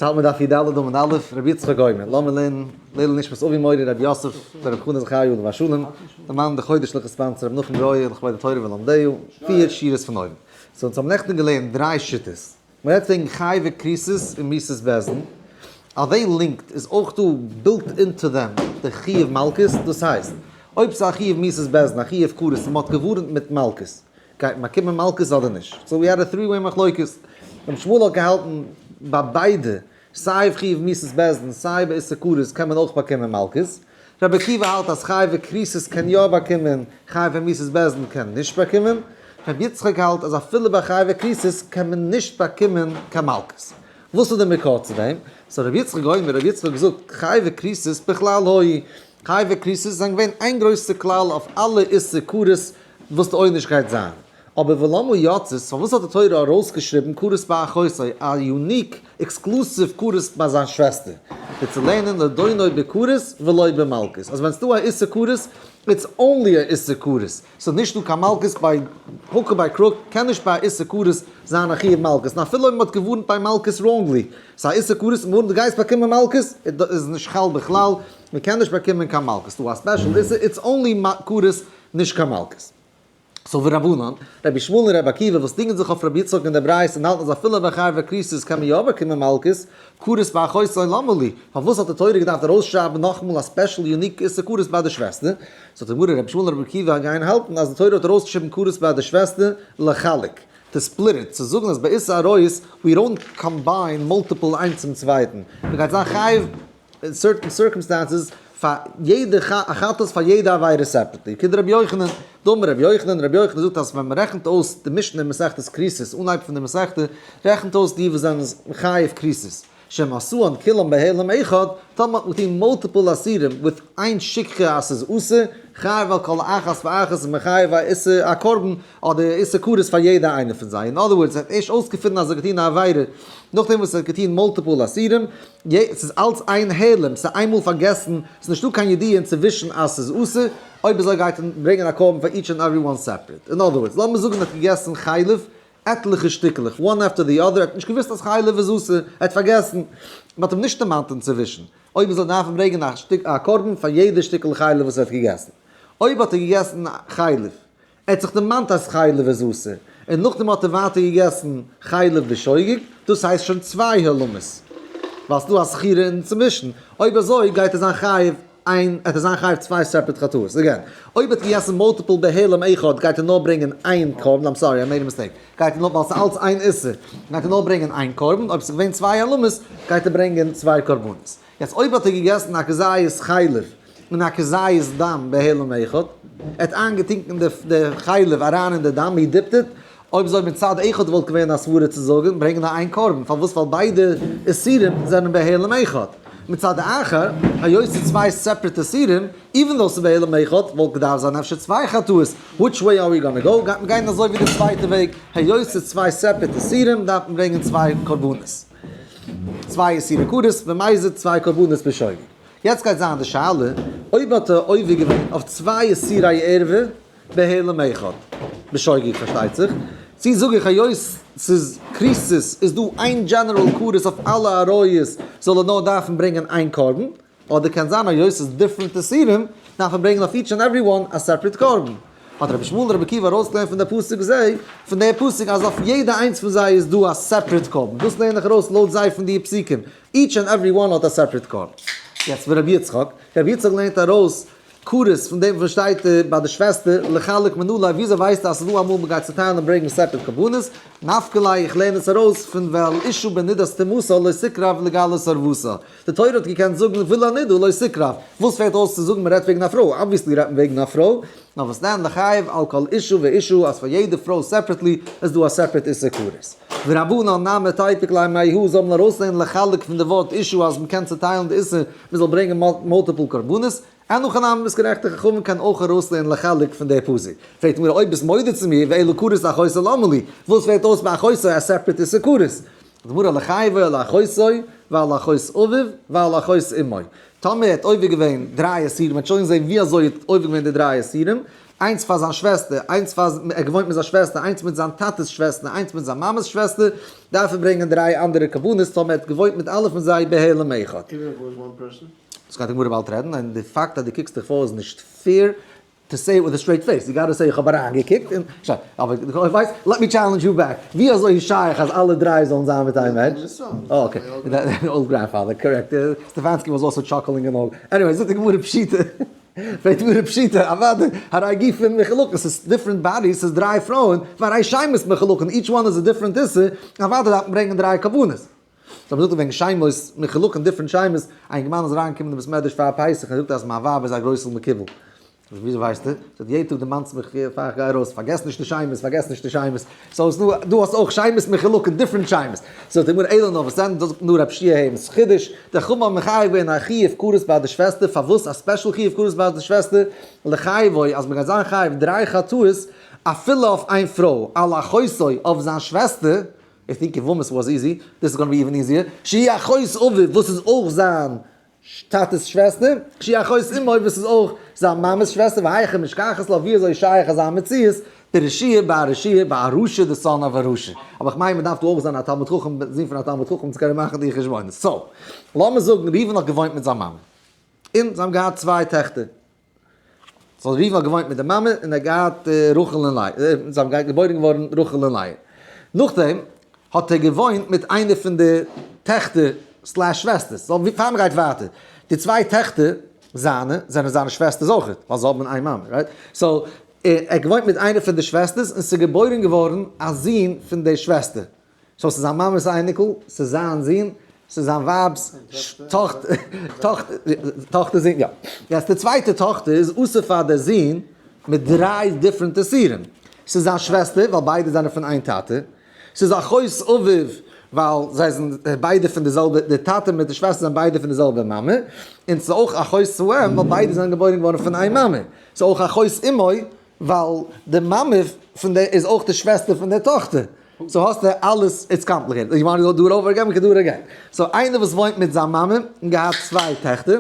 האלט מיר דף י"ד עמוד א', רבי יצחק אומר, לאמיר לערנען לעילוי נשמת אבי מורי רבי יוסף ברב חנא זכריה עליו השלום, דערמאנט די חודש'ליכע sponsor רבי נחום רויער לכבוד התורה ולומדיה, פיר שורות פון אויבן. so אונז האבן נעכטן געלערנט דריי שיטות. מען רעדט וועגן חייבי כריתות און מיתות בית דין, are they linked איז אויך דא built into them די חיוב מלקות, דאס הייסט, אויב ס'איז א חיוב מיתות בית דין, א חיוב כרת און מ'האט געווארנט מיט מלקות, גייט מען באקומען מלקות אדער נישט? so we had a three way מחלוקת. רבי ישמעאל האט געהאלטן ביי ביידע, סיי חיוב מיתות בית דין סיי ביי איסור כרת קען מען אויך באקומען מלקות. רבי עקיבא האלט אז חייבי כריתות קען יא באקומען, חייבי מיתות בית דין קען נישט באקומען. רבי יצחק האלט אז אפילו ביי חייבי כריתות קען מען נישט באקומען קיין מלקות. וואס איז די מקור צו דעם? so רבי יצחק אומר, רבי יצחק זאגט חייבי כריתות בכלל היו. חייבי כריתות זענען געווען איין גרויסע כלל אויף אלע איסור כרת וואס די עונש גייט זיין. אבער ולמה יצית, פארוואס האט די תורה ארויסגעשריבן כרת באחותו, א unique exclusive כרת ביי זיין שוועסטער? די צו לערנען לדונו בכרת ולא במלקות, אז ווען ס'דא א איסור כרת, it's only א איסור כרת, ס'איז נישט דא קיין מלקות by hook or by crook, קען נישט ביי א איסור כרת זיין א חיוב מלקות, און אפילו אויב מ'האט געווארנט ביי מלקות wrongly, ס'איז א איסור כרת, מ'ווארנט דו גייסט באקומען מלקות, איז נישט חל בכלל, מ'קען נישט באקומען קיין מלקות, ס'דא א special איסור, it's only כרת נישט קיין מלקות. so ורבנן, רבי ישמעאל און רבי עקיבא וואס דינגען זיך אויף רבי יצחק אין דער ברייתא און האלטן אז אפילו ביי חייבי כריתות קען מען יא באקומען מלקות, כרת באחותו למה לי? פארוואס האט די תורה געדארפט ארויסשרייבן נאכאמאל א special unique איסור כרת ביי די שוועסטער? זאגט די גמרא, רבי ישמעאל און רבי עקיבא גייען האלטן אז די תורה האט ארויסגעשריבן כרת ביי די שוועסטער לחלק, to split it, צו זאגן אז ביי איסור עריות we don't combine multiple איינס צום צווייטן, מען גייט זיין חייב אין certain circumstances פאר יעדע חטאת פאר יעדע עבירה separately, כדרבי יוחנן, דאמר רבי יוחנן, רבי יוחנן זאגט אז ווען מען רעכנט אויס די משנה אין מסכת כריתות, אנהייב פון די מסכתא, רעכנט אויס די וואס זענען חייב כריתות, שאם עשאן כולם בהעלם אחד, טאמער האט מען געטון multiple איסורים with איין שכחה אז ס'איז אסור, חייב על כל אחת ואחת איז מען חייב א איסור א קרבן אדער איסור כרת פאר יעדע איינע פון זיי, in other words ער האט ערשט אויסגעפונען אז ער האט געטון א עבירה נאכדעם וואס ער האט געטון multiple איסורים, ס'איז אלץ איין העלם, ס'איז איינמאל פארגעסן, ס'איז נישטא קיין ידיעה אינצווישן אז ס'איז אסור, אויב אזוי גייט ער ברענגען א קרבן פאר each and every one separate. In other words, לאמיר זאגן ער האט געגעסן חלב עטליכע שטיקלעך, one after the other, ער האט נישט געוואוסט אז חלב איז אסור, ער האט פארגעסן, מ'האט אים נישט דערמאנט אינצווישן, אויב אזוי דארף ער ברענגען א שטיק א קרבן פאר יעדע שטיקל חלב וואס ער האט געגעסן. אויב האט ער געגעסן חלב, ער האט זיך דערמאנט אז חלב איז אסור, און נאכדעם האט ער ווייטער געגעסן חלב בשוגג, דאס הייסט שוין צוויי העלמות, ווייל ס'דא א זכירה אינצווישן, אויב אזוי גייט ער זיין חייב איין, ער וועט זיין חייב צוויי separate חטאות, again, אויב האט געגעסן multiple בהעלם אחד גייט ער נאר ברענגען איין קרבן, I'm sorry I made a mistake, גייט ער נאר, ווייל ס'איז אלץ איין איסור, גייט ער נאר ברענגען איין קרבן, אויב ס'איז געווען צוויי העלמות גייט ער ברענגען צוויי קרבנות. יעצט אויב האט ער געגעסן א כזית חלב און א כזית דם בהעלם אחד, ער האט איינגעטונקען די חלב אריין אין די דם, he dipped it, אויב אזוי מצד אחד וואלט געווען א סברה צו זאגן ברענגען נאר איין קרבן, פארוואס ווייל ביידע איסורים זענען בהעלם אחד. מצד אחר, היות ס'איז צוויי separate איסורים, even though ס'איז בהעלם אחד, וואלט געדארפט זיין אפשר צוויי חטאות, which way are we gonna go, גייט מען גיין אזוי ווי די צווייטע וועג, היות ס'איז צוויי separate איסורים דארף מען ברענגען צוויי קרבנות. צוויי איסורי כרת במזיד צוויי קרבנות בשוגג. יעצט גייט זיין די שאלה, אויב האט ער עובר געווען אויף צוויי איסורי ערווה בהעלם אחד, בשוגג פארשטייט זיך, צי זאג איך היות ס'איז כריתות איז דא איין general כרת אויף אלע עריות זאל ער נאר דארפן ברענגען איין קרבן, אדער קען זיין היות ס'איז different איסורים דארף ער ברענגען אויף each and every one א separate קרבן. האט רבי ישמעאל און רבי עקיבא ארויסגעלערנט פון דער פסוק זה, פון דער פסוק אז אויף יעדע איינס פון זיי איז דא א separate קרבן, דאס לערן איך ארויס לויט זיי פון די פסוקים, each and every one האט א separate קרבן. יעצט ורבי יצחק, רבי יצחק לערנט ארויס כרת פון דעם וואס שטייט ביי די שוועסטער לחלק מנא ליה, וויאזוי ווייסטו אז ס'איז דא אמאל מ'גייט צוטיילן און ברענגען separate קרבנות, נפקא ליה איך לערן עס ארויס פון ואל אשה בנדת טומאתה לא תקרב לגלות ערותה, די תורה האט געקענט זאגן ואל הנידה לא תקרב, וואס פעלט אויס צו זאגן מ'רעדט וועגן א פרוי, obviously רעדט מען וועגן א פרוי, נאר וואס דען לחייב על כל אשה ואשה אז פאר יעדע פרוי separately איז דא א separate איסור כרת. ורבנן נמי תיפוק ליה מהא זאל מען ארויסלערנען לחלק פון די ווארט אשה אז מ'קען צוטיילן די איסור מ'זאל ברענגען multiple קרבנות, אין הכי נמי ביסט גערעכט די חכמים קען אויך ארויסלערנען לחלק פון די פסוק. פרעגט די גמרא אויב ביסט מודה צו מיר ואלא כרת לאחותו למה לי, וואס פעלט אויס ביי אחותו א separate איסור כרת? די גמרא לחייבו על אחותו ועל אחות אביו ועל אחות אמו. טאמער ער האט עובר געווען דריי איסורים, מ'וועט שוין זען ווי אזוי ער האט עובר געווען די דריי איסורים. איינס פאר זיין שוועסטער, איינס פאר, ער געוואוינט מיט זיין שוועסטער, איינס מיט זיין טאטע'ס שוועסטער, איינס מיט זיין מאמע'ס שוועסטער, דארף ער ברענגען דריי אנדערע קרבנות טאמער ער האט געוואוינט מיט אלע פון זיי בהעלם אחד. Even if it was one person? דאס גייט די גמרא באלד רעדן, און די פאקט אז דו קוקסט דיך פאר איז נישט fair to say it with a straight face, you gotta say איך האב אריינגעקוקט און שוין, אבער איך ווייס, let me challenge you back, ווי אזוי איז שייך אז אלע דריי זאלן זיין מיט איין מענטש? אה okay, old grandfather, correct, סטעפאנסקי was also chuckling און אויך, anyway זאגט די גמרא פשיטא, פרעגט די גמרא פשיטא, אוודאי, הרי גופים מחולקין, ס'איז different bodies, ס'איז דריי פרויען, והרי שמות מחולקין, each one איז א different איסור, אוודאי דארף מען ברענגען דריי קרבנות. so מ'זאגט וועגן שמות מחולקין different שמות, א אינגערמאן איז אריינגעקומען אין בית מדרש פאר פסח און זאגט אז מיין ווייב איז א גרויסער מקובל. זאג וויאזוי ווייסטו? זאגט יעדן טאג דערמאנסט מיך פאר איך גיי ארויס, פארגעס נישט די שמות, פארגעס נישט די שמות. so איז דא, דו האסט אויך שמות מחולקין different שמות. זאגט די גמרא אלא נאר וואס דען, דאס זאגט נאר רב שיע הערנס חידוש, די חכמים האבן מחייב געווען א חיוב כרת ביי די שוועסטער, פארוואס א special חיוב כרת ביי די שוועסטער? לחייבו אז מ'גייט זיין חייב דריי חטאות אפילו אויף איין פרוי, על אחותו אויף זיין שוועסטער, איך think יבמות was easy, this is gonna be even easier, שהיא אחות אביו וואס איז אויך זיין טאטע'ס שוועסטער, שהיא אחות אמו וואס איז אויך זיין מאמע'ס שוועסטער, והיכי משכחת לה ווי אזוי איז שייך אזא מציאות, דרשיעא בר רשיעא בר רשע the son of a רשע. אבער איך מיין מ'דארף דא אויך זיין א תלמיד חכם, זון פון א תלמיד חכם צו קענען מאכן די חשבונות. so, לאמיר זאגן ראובן האט געוואוינט מיט זיין מאמע, און זיי האבן געהאט צוויי טעכטער. so ראובן האט געוואוינט מיט די מאמע און ער האט געהאט רחל און לאה, זיי האבן געבוירן געווארן רחל און לאה. נאכדעם האט ער געוואוינט מיט איינע פון די טעכטער slash שוועסטערס. so פאר מ'גייט ווייטער, די צוויי טעכטער זיינע זענען זיינע שוועסטערס אויכעט, ווייל זיי האבן איין מאמע, right? so ער האט געוואוינט מיט איינע פון די שוועסטערס און ס'איז געבוירן געווארן א זון פון די שוועסטער. so ס'איז זיין מאמע'ס אייניקל, ס'איז זיין זון, ס'איז זיין ווייב'ס טאכטער זון, יא. יעצט די צווייטע טאכטער איז אסור פאר די זון מיט דריי different איסורים. ס'איז זיין שוועסטער ווייל ביידע זענען פון איין טאטע. ס'איז אחות אביו ווייל זיי זענען ביידע פון די זעלבע, די טאטע מיט די שוועסטער זענען ביידע פון די זעלבע מאמע. און ס'איז אויך אחות האם ווייל ביידע זענען געבוירן געווארן פון איין מאמע. ס'איז אויך אחות אמו ווייל די מאמע פון די איז אויך די שוועסטער פון די טאכטער. so האסטו אלעס, it's complicated, you want do it over again, we can do it again. so איינער וואס וואוינט מיט זיין מאמע און געהאט צוויי טעכטער,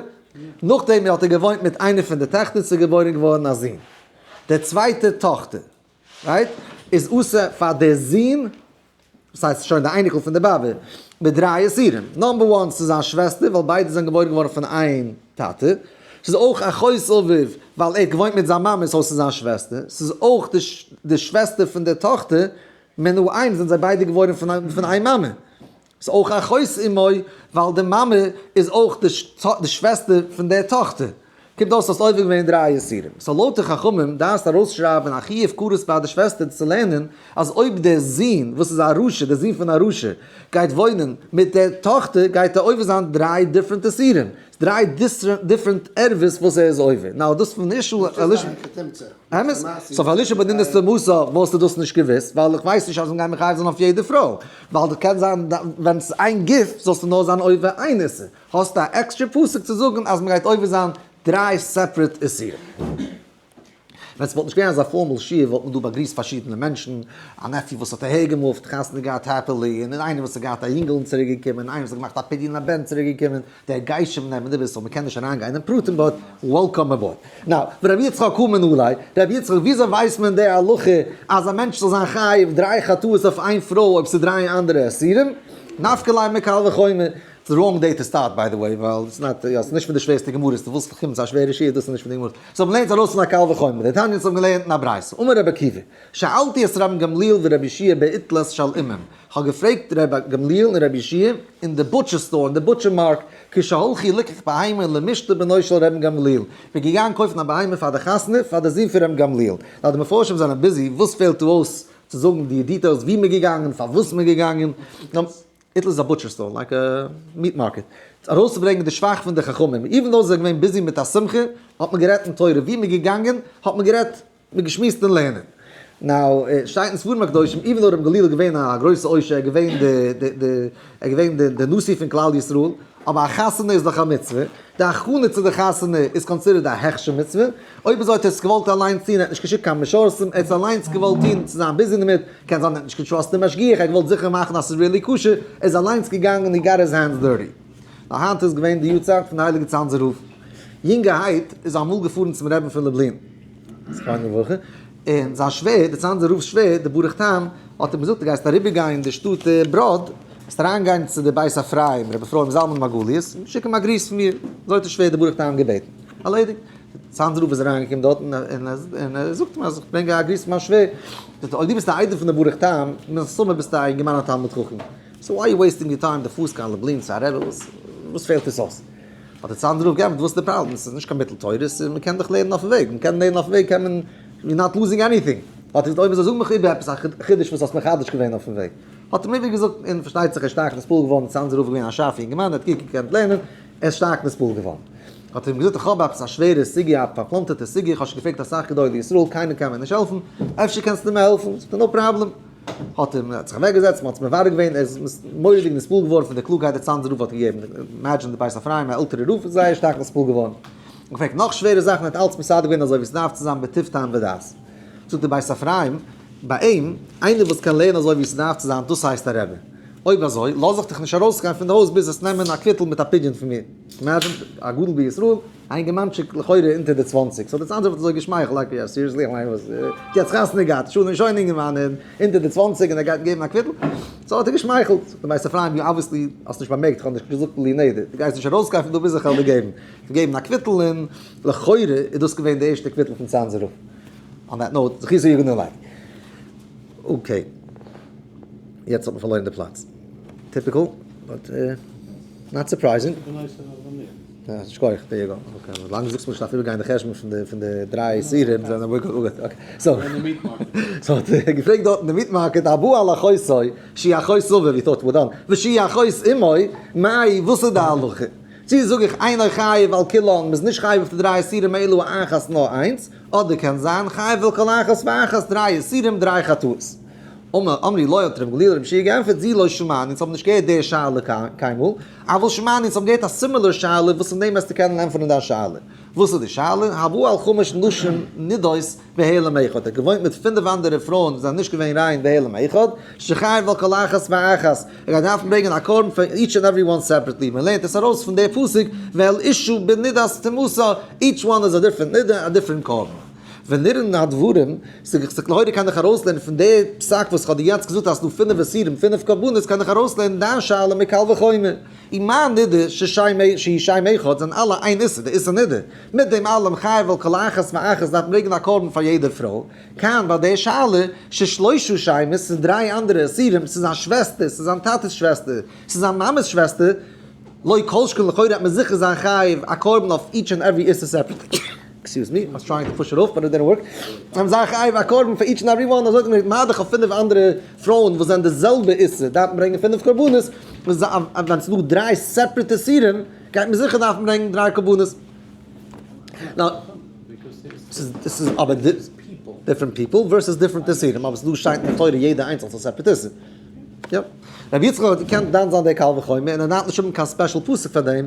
נאכדעם האט ער געוואוינט מיט איינע פון די טעכטער ס'איז געבוירן געווארן א זון. די צווייטע טאכטער, right, איז אסור פאר די זון, דאס הייסט שוין די אייניקל פון די באבע, מיט דריי איסורים. number one ס'איז זיין שוועסטער ווייל ביידע זענען געבוירן געווארן פון איין טאטע. ס'איז אויך אחות אביו ווייל ער האט געוואוינט מיט זיין מאמע so ס'איז זיין שוועסטער. ס'איז אויך די שוועסטער פון די טאכטער, מן האם זענען זיי ביידע געבוירן פון איין מאמע. ס'איז אויך אחות אמו ווייל די מאמע איז אויך די שוועסטער פון די טאכטער. קומט אויס האסט עובר געווען דריי איסורים. so לויט די חכמים דארפסט ארויסשרייבן א חיוב כרת ביי די שוועסטער צו לערנען אז אויב דער זון וואס איז א רשע, דער זון פון א רשע, גייט וואוינען מיט דער טאכטער גייט ער עובר זיין דריי different איסורים. דריי different ערוות וואס ער איז עובר. now דאס פון איש אלישע. אמת? so פאר אלישע בן דינא סתמא וואלסטו דאס נישט געוואוסט, ווייל איך ווייס נישט אז מ'גייט מחייב זיין אויף יעדע פרוי. ווייל דאס קען זיין ווען ס'איז איין גוף זאלסטו נאר זיין עובר איין איסור. האסט א עקסטרע פסוק צו זאגן אז מ'גייט עובר זיין דריי separate איסורים. ווען ס'וואלט נישט געווען אזא formal שיעור וואלט מען דא באגריסט פארשידענע מענטשן, א nephew וואס האט אהער געמופט, חתונה געהאט happily, און איינער וואס האט געהאט א יונגעל און צוריק געקומען, איינער וואס האט געמאכט א פדיון הבן צוריק געקומען, דער גיישם נעמען די ביסל, מ'קען נישט אריין גיין אין פרטים but welcome aboard. now, ורבי יצחק הא מנא ליה, רבי יצחק וויאזוי ווייסט מען די הלכה אז א מענטש זאל זיין חייב דריי חטאות אויף איין פרוי אויב ס'איז דריי אנדערע איסורים? נפקא ליה מקל וחומר. it's wrong day to start by the way, ווייל it's not, יא, ס'איז נישט פון די שווערסטע גמרות, דו ווילסט קומען צו א שווערע שיעור, דאס איז נישט פון די גמרות. so מ'לערנט ארויס פון א קל וחומר, דתניא אונז האבן געלערנט אין א ברייתא, אמר רבי עקיבא, שאלתי את רבן גמליאל ורבי יהושע באיטלז של אימם, כ'האב געפרעגט ר' גמליאל און רבי יהושע אין די butcher store, אין די butcher market, כשהלכו ליקח בהמה למשתה בנו של רבן גמליאל, מ'איז געגאנגען קויפן א בהמה פאר די חתונה פאר די זון פון רבן גמליאל, now די מפרשים זענען busy, וואס פעלט דא אויס צו זאגן די details ווי מ'איז געגאנגען, פארוואס מ'איז געגאנגען, איטלז איז א butcher store, like א meat market. ארויסצוברענגען די שבח פון די חכמים, even though זיי זענען געווען busy מיט א שמחה, האט מען גערעדט אין תורה, ווי מ'איז געגאנגען האט מען גערעדט, מ'האט געשמועסט אין לערנען. now, שטייט אין ספרים הקדושים, even though רבי גמליאל איז געווען א גרויסע עושר, ער איז געווען די די די ער איז געווען די די נשיא פון כלל ישראל, אבער א חתונה איז דאך א מצוה, די הכנה צו די חתונה איז considered א הכשר מצוה, אויב אזוי האט ער עס געוואלט אליינס טון, ער האט נישט געשיקט קיין משרתים, ער האט עס אליינס געוואלט טון, צו זיין busy דערמיט, קען זיין ער האט נישט געטראסט דעם משגיח, ער האט געוואלט זיכער מאכן אז ס'איז really כשר, ער איז אליינס געגאנגען he got his hands dirty. נאר היינט איז געווען די יארצייט פון די הייליגע צאנזער רב. יונגערהייט איז ער אמאל געפארן צום רבי'ן פון לובלין. זכרונו לברכה, און זיין שווער, דער צאנזער רב'ס שווער, דער ברוך טעם, האט אים געזאגט, דו גייסט אריבערגיין די שטאט בראד, וועסט אריינגיין צו די בית אפרים, רבי אפרים זלמן מרגליות, און שיק אים א גריס פון מיר. אזוי האט דער שווער דער ברוך טעם געבעטן. ערלעדיגט. דער צאנזער רב איז אריינגעקומען דארט און ער זאגט אים אז איך ברענג א גריס פון מיין שווער. זאגט ער, אויב דו ביסט א איידעם פון דער ברוך טעם, מסתמא ביסטו א אינגערמאן א תלמיד חכם. so why you wasting your time, דו פארסט קיין לובלין צו א רבי, וואס פעלט עס אויס? האט דער צאנזער רב געענטפערט, וואס איז די פראבלעם? עס איז נישט קיין ביטול תורה, מען קען דאך לערנען אויפן וועג, מען קען לערנען אויפן וועג קען מען, you're not losing anything. האט ער געזאגט, אויב אזוי זאג מיך איבער עפעס א חידוש וואס האסט מחדש געווען אויפן וועג. האט ער אים איבער געזאגט, און פארשטייט זיך ער איז שטארק נתפעל געווארן, צאנזער רב איז געווען א שארפע אינגערמאן, ער האט גוט געקענט לערנען, ער איז שטארק נתפעל געווארן. האט ער אים געזאגט, איך האב עפעס א שווערע סוגיא, א פארפלאנטערטע סוגיא, איך האב שוין געפרעגט אסאך גדולי ישראל, קיינער קען מיר נישט העלפן, אפשר קענסטו מיר העלפן? זאגט ער, no problem. האט ער האט זיך אוועק געזעצט, מען האט מברר געווען, ער איז מורא'דיג נתפעל געווארן פון די קלוגהייט די צאנזער רב האט געגעבן, imagine די בית אפרים א עלטערע רב איז זייער שטארק נתפעל געווארן, געפרעגט נאך שווערע זאכן, ער האט אלץ מסדר געווען אזוי ווי עס דארף צו זיין בטוב טעם ודעת. זאגט די בית אפרים, ביי אים, איינער וואס קען לערנען אזוי ווי עס דארף צו זיין, דאס הייסט א רבי. אויב אזוי, לאז איך דיך נישט ארויסגיין פון די הויז ביז וועסט נעמען א קוויטל מיט א פדיון פון מיר. imagine, א גדול בישראל, א אינגערמאנטשיק לכאורה אונטער די 20, so דער צאנזער האט אזוי געשמייכלט, like yeah seriously, איך מיין וואס, יעצט חתונה געהאט, שוין שוין אינגערמאן און אונטער די 20 און ער גייט געבן א קוויטל, so האט ער געשמייכלט, זאגט אים בית אפרים, you obviously האסט נישט באמערקט, איך האב נישט געזאגט בלי נדר, דו גייסט נישט ארויסגיין פון דא ביז איך וועל דיר געבן, געגעבן א קוויטל און לכאורה איז דאס געווען די ערשטע קוויטל פון צאנזער רב. on that note, זכותו יגן עלינו. okay. יעצט האט מען פארלוירן די פלאץ. typical, but not surprising. שכוח, there you go. okay, לאנג זאגסט מיר איך דארף איבערגיין די חשבון פון די פון די דריי איסורים, זענען ווי גוט, okay. so, so האט ער געפרעגט דארט אין די meat market, הבא על אחותו, שהיא אחות אביו, we thought we're done, ושהיא אחות אמו, מאי, וואס איז די הלכה? צי זאג איך אינו חייב על כולן, מ'איז נישט חייב אויף די דריי איסורים אלא אחת נאר איינס, אדער קען זיין חייב על כל אחת ואחת, דריי איסורים דריי חטאות. אמרי לו האט ר' גמליאל רבי יהושע געענטפערט זו לא שמענו, אונז האבן נישט געהערט די שאלה קיינמאל, אבל שמענו אונז האבן געהערט א similar שאלה וואס פון דעם וועסטו קענען ענטפערן דיין שאלה. וואס איז די שאלה? הבא על חמש נשים נידות בהעלם אחד, ער האט געוואוינט מיט פינף אנדערע פרויען וואס זענען נישט געווען ריין בהעלם אחד, שחייב על כל אחת ואחת, ער גייט דארפן ברענגען א קרבן פאר each and every one separately, מען לערנט עס ארויס פון די פסוק ואל אשה בנדת טומאתה, each one איז א different נידה, א different קרבן. ונראין הדברים, לכאורה קען איך ארויסלערנען פון די פסק וואס איך האב דיר יעצט געזאגט אז ס'דא פינף איסורים פינף קרבנות קען איך ארויסלערנען דיין שאלה מקל וחומר. ומה נידה שהיא שם אחד זענען אלע איין איסור, די איסור נידה. מיט דעם אלעם חייב על כל אחת ואחת דארף מען ברענגען א קרבן פאר יעדע פרוי. כאן ביי די שאלה ששלושה שמות ס'איז דריי אנדערע איסורים, ס'איז זיין שוועסטער, ס'איז זיין טאטע'ס שוועסטער, ס'איז זיין מאמע'ס שוועסטער, לא כל שכן לכאורה האט מען זיכער זיין חייב א קרבן אויף each and every איסור separately. excuse me, I was trying to push it off but it didn't work. זיי האבן זיין חייב א קרבן פאר each and every one, אזוי האט מען געזאגט מה דאך אויף פינף אנדערע פרויען וואס זענען די זעלבע איסור דארף מען ברענגען פינף קרבנות, ווען ס'איז דא דריי separate איסורים גייט מען זיכער דארפן ברענגען דריי קרבנות. ס'איז אבער different people versus different איסורים, אבער ס'איז דא שטייט אין די תורה יעדע איינס אלס א separate איסור. יא. רבי יצחק האט געקענט דן זיין די קל וחומר און ער דארף נישט האבן קיין special פסוק פאר דעם,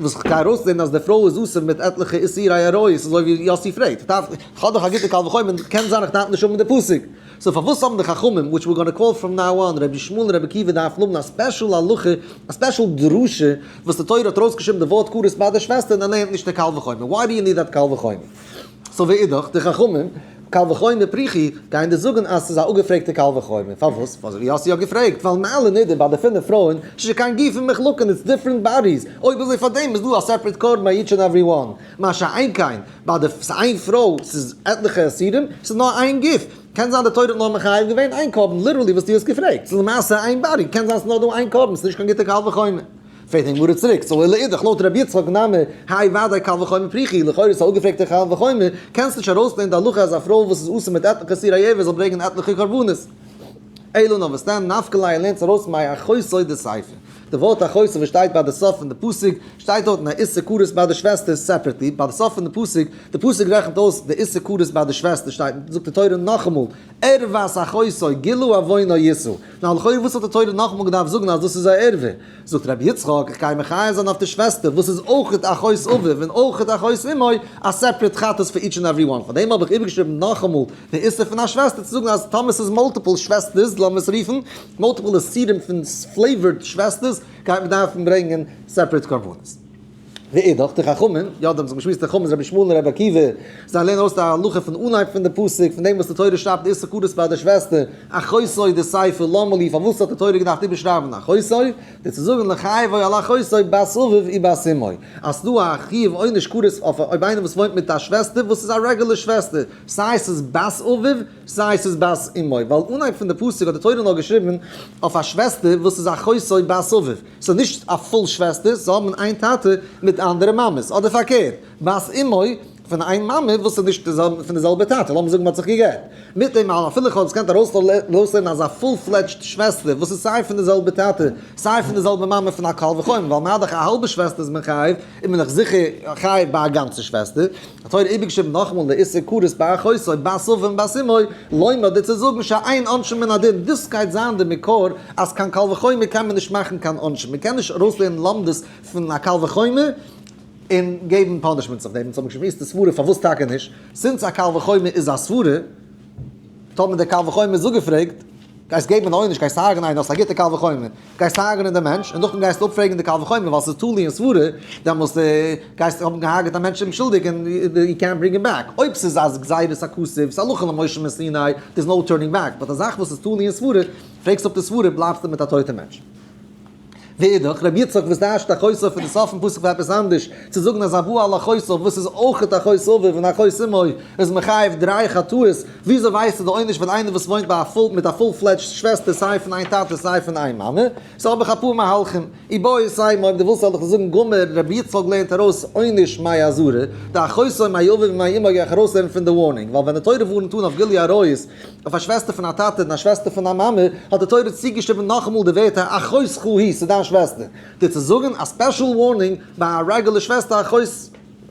וואס איך גיי ארויסלערנען אז די פרוי איז אסור מיט עטליכע איסורי עריות אזוי ווי יאסי פרעגט. איך דארף, איך האב דאך א גוטע קל וחומר, קען זיין איך דארף נישט האבן די פסוק. so פארוואס האבן די חכמים, which we're gonna call from now on, רבי ישמעאל און רבי עקיבא דארפן האבן א special הלכה, א special דרשה, וואס די תורה האט ארויסגעשריבן די ווארט כרת ביי די שוועסטער און ער לערנט נישט די קל וחומר. Why do you need that קל וחומר? so ואידך, די חכמים, קל וחומר פריכי, גייען דיר זאגן אז ס'איז א אפגעפרעגטע קל וחומר. פארוואס? ווייל יאסי האט געפרעגט, ווייל מעלה נידה ביי די פינף פרויען, שכן גופין מחולקין, it's different bodies, אויב אזוי פארדעם איז דא א separate קרבן ביי each and every one. מה שאין כן, ביי די איין פרוי, ס'איז עטליכע איסורים, ס'איז נאר איין גוף. קען זיין די תורה האט נאר מחייב געווען איין קרבן, literally וואס דו האסט געפרעגט, ס'איז למעשה איין body, קען זיין ס'איז נאר דא איין קרבן, ס'איז נישט קיין גוטע קל וחומר. פרעגט די גמרא צוריק, so ולאידך לויט רבי יצחק נמי, האי ודאי קל וחומר פריכי, לכאורה איז א אפגעפרעגטע קל וחומר, קענסט נישט ארויסלערנען די הלכה אז א פרוי וואס איז אסור מיט עטליכע איסורי ערוה זאל ברענגען עטליכע קרבנות. אלא נאר וואס דען, נפקא ליה לערנט ארויס מאי אחותו דסיפא. די ווארט אחותו וואס שטייט ביי די סוף פון די פסוק, שטייט דארט אין א איסור כרת ביי די שוועסטער separately, ביי די סוף פון די פסוק, די פסוק רעכנט אויס די איסור כרת ביי די שוועסטער שטייט, זאגט די תורה נאכאמאל, ערות אחותו גילו עוונו ישא. נו לכאורה וואס האט די תורה נאכאמאל געדארפט זאגן אז דאס איז א ערווה? זאגט רבי יצחק, איך גיי מחייב זיין אויף די שוועסטער וואס איז אויכעט אחות אביו און אויכעט אחות אמו, א separate חטאת פאר each and every one. פאר דעם האב איך איבערגעשריבן נאכאמאל די איסור פון א שוועסטער צו זאגן אז טאמער ס'איז multiple שוועסטערס, לאמיר עס רופן multiple איסורים פון flavored שוועסטערס, גייט מען דארפן ברענגען separate קרבנות. ואידך, די חכמים, יא, די האבן זיך געשמועסט די חכמים איז רבי ישמעאל און רבי עקיבא, זיי לערנען ארויס די הלכה פון אנהייב פון די פסוק, פון דעם וואס די תורה שרייבט די איסור כרת ביי די שוועסטער, אחותו דסיפא למה לי, פארוואס האט די תורה געדארפט איבערשרייבן אחותו? די צו זאגן לחייבו על אחותו בת אביו ובת אמו, אז ס'דא א חיוב עונש כרת אויף אויב איינער וואס וואוינט מיט א שוועסטער וואס איז א רעגולער שוועסטער, סיי ס'איז בת אביו סיי ס'איז בת אמו, ווייל אנהייב פון די פסוק האט די תורה נאר געשריבן אויף א שוועסטער וואס איז אחותו בת אביו, ס'איז נישט א full שוועסטער, זיי האבן איין טאטע מיט אנדערע מאמעס, אדער פארקערט, בת אמו פון איין מאמע וואס איז נישט פון די זעלבע טאטע, לאמיר זאגן מ'האט זיך גע'גט. מיט דעם אלעם, אפילו איך וואלט עס געקענט ארויסלערנען אז א full fledged שוועסטער וואס איז סיי פון די זעלבע טאטע סיי פון די זעלבע מאמע פון א קל וחומר, ווייל מה דאך א האלבע שוועסטער איז מען חייב, איז מען דאך זיכער חייב ביי א גאנצע שוועסטער. האט תורה איבערגעשריבן נאכאמאל די איסור כרת ביי אחותו בת אביו און בת אמו, לומר דיר צו זאגן שאין עונשין מן הדין, דאס גייט זיין די מקור אז קיין קל וחומר קען מען נישט מאכן קיין עונשין, מען קען נישט ארויסלערנען לומדות פון א קל וחומר און געבן punishments אויף דעם, אונז האבן געשמועסט די סברה פארוואס טאקע נישט, since א קל וחומר איז א סברה, טאמער דער קל וחומר איז אפגעפרעגט, גייסט געבן אן עונש, גייסט הרג'נען איינער, האסט א גוטע קל וחומר, גייסט הרג'נען דעם מענטש, און נאכדעם גייסטו אפפרעגן די קל וחומר ווייל ס'איז תלוי אין סברה, דעמאלסט גייסטו האבן געהארגעט א מענטש אומשולדיג און יו קענט ברינג אים back. אויב ס'איז א גזירת הכתוב, ס'איז הלכה למשה מסיני, there's no turning back, but א זאך וואס איז תלוי אין סברה, פרעגסט אפ די סברה בלייבסטו מיט א טויטע מענטש. ואידך, רבי יצחק וואס דרש'ט אחותו פון די סוף פון פסוק פאר עפעס אנדערש, צו זאגן אז הבא על אחותו וואס איז אויכעט אחות אביו און אחות אמו איז מחייב דריי חטאות, וויאזוי ווייסטו די עונש פון איינער וואס וואוינט ביי א full מיט א full fledged שוועסטער סיי פון איין טאטע סיי פון איין מאמע? so האב איך אפאר מהלכים. איבעית אימא אויב דו ווילסט זאל איך דיר זאגן גמר רבי יצחק לערנט ארויס עונש מאזהרה, דאחותו מאביו ומאמו גיי איך ארויסלערנען פון די warning, ווייל ווען די תורה ווארנט אן אויף גילוי עריות, אויף א שוועסטער פון א טאטע און א שוועסטער פון א מאמע, האט די תורה צוגעשריבן נאכאמאל די ווערטער אחותך היא, ס'איז דיין שוועסטער. דיר צו זאגן א special warning ביי א רעגולער שוועסטער אחות